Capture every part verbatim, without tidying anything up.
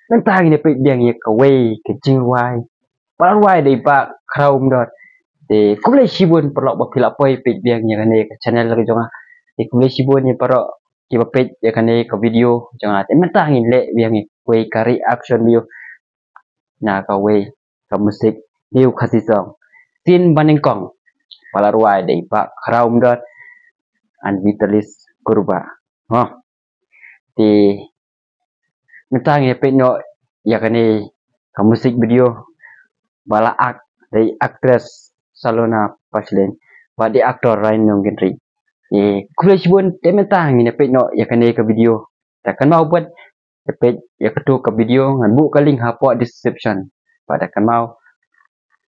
Mynta ngin ïa peit biang ïa kawei ka jingrwai ba la rwai da i Bah Khraw Umdot. Te khublei shibun paralok ba phi la poi peit biang ïa kane ka channel ka jong nga. Te khublei shibun ïa paralok kiba peit ïa kane ka video jong nga. Te mynta ngin leh biang ïa kawei ka reaction video na kawei ka music New Khasi song, Sien Banyngkong, ba la rwai da i Bah Khraw Umdot and Vitalis Kurbah. Te mynta ngin ïa peit noh ïa kane ka music video ba la act da i actress Salona Paslein bad i actor Ryan Nongkynrih. Te khublei shibun, te mynta ngin ïa peit noh ïa kane ka video. Te kynmaw pat ïa peit ïa kato ka video, ngan buh ka link hapoh description. Bad kynmaw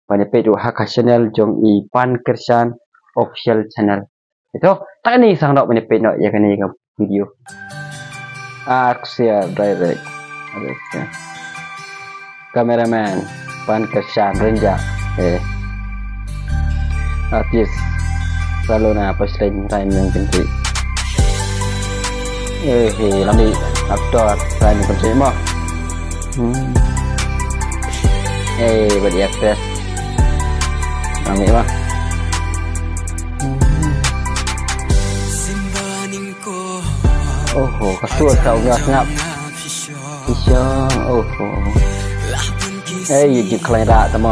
ban ïa peit ruh ha ka channel jong i Pan Kyrshan Official Channel. Te to, tang kane sa ngan ïa peit noh ïa kane ka video. Action direct. Cameraman Pan Kyrshan Rynjah. Eh. Artist Salona Paslein Ryan Nongkynrih. Eh, eh, lane actor Ryan Nongkynrih mo. Hmm. Eh, bad i actress. Lane mo. Hmm. Oho, ka sur ka ung ngap. Isha, oho. Eh, ïa jingkhlaiñ rah ta mo.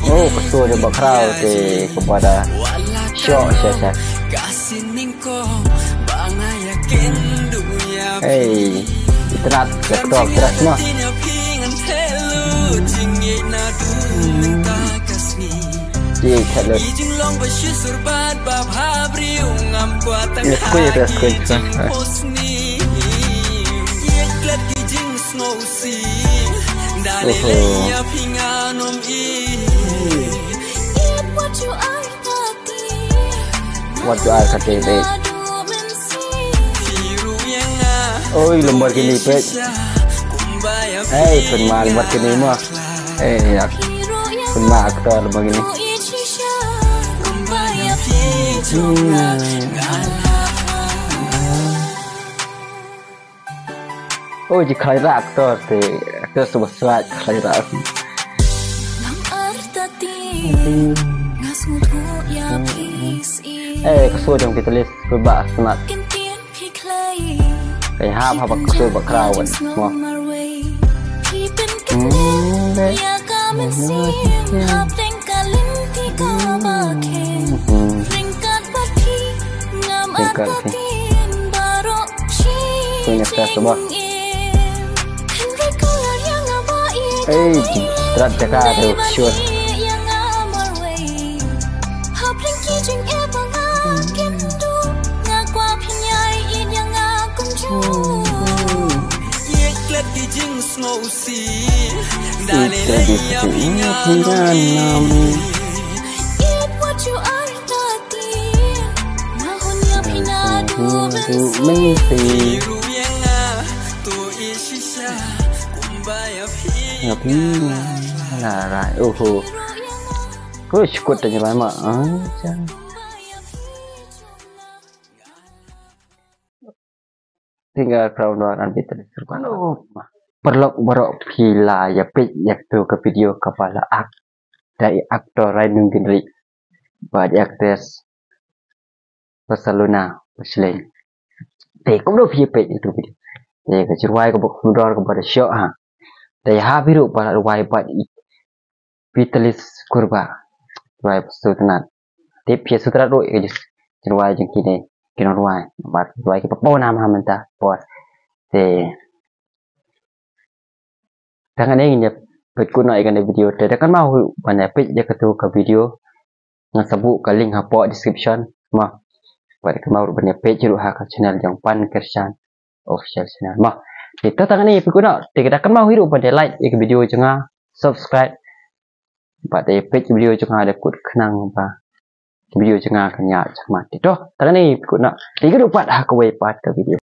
Oh, ka sur jong Bah Khraw te kaba da shoh sha sha. Hey, itynnad ka actor actress mo. Ye khat lut. Ye khui actress khui khui. Oho. Wat ju ai kate te. Oi, Lamborghini peit. Hey, pynma Lamborghini mo. Hey, ïa. Pynma actor Lamborghini. Hmm. Oh, jingkhlaiñ rah actor te, actor suba sraj khlaiñ rah. Eh, ka sur jong Vitalis, Kurbah Sngewtynnad. Ka hap hap ka sur Bah Khraw wan. Mo. Hmm, deh. Ringkat phi. Punya keras bah. Eh, strat jaka tu, sure. Ita di sini tinggal nam. Tapi, alright, oho. Ko shukut tanya lama. Ah, jangan. Tinggal crown doang nanti terus. Paralok baroh phi la ïa peit ïa kato ka video kaba la act da i actor Ryan Nongkynrih bad i actress Barcelona Paslein. Te kumno phi ïa peit ïa kato video? Te ka jingrwai kaba kordor kaba da shoh ha. Te ha phi ruh ba la rwai bad i Vitalis Kurbah. Rwai ba sngewtynnad. Te phi sngewtynnad ruh ïa ka jingrwai jong kine ki nongrwai. Namar rwai kiba paw nam ha mynta por. Te tang kane ngin ïa peit kut noh ïa kane video. Te da kynmaw ruh ban ïa peit ïa kato ka video. Ngan sa buh ka link hapoh description. Mo. Bad da kynmaw ruh ban ïa peit ruh ha ka channel jong Pan Kyrshan Official Channel. Mo. Te to tang kane ïa peit kut noh. Te da kynmaw ruh ban ïa like ïa ka video jong nga, subscribe. Bad te peit video jong nga da kut khnang ba video jong nga kan ïa chakmat. Te to tang kane ïa peit kut noh. Te kynduh pat ha kawei pat ka video.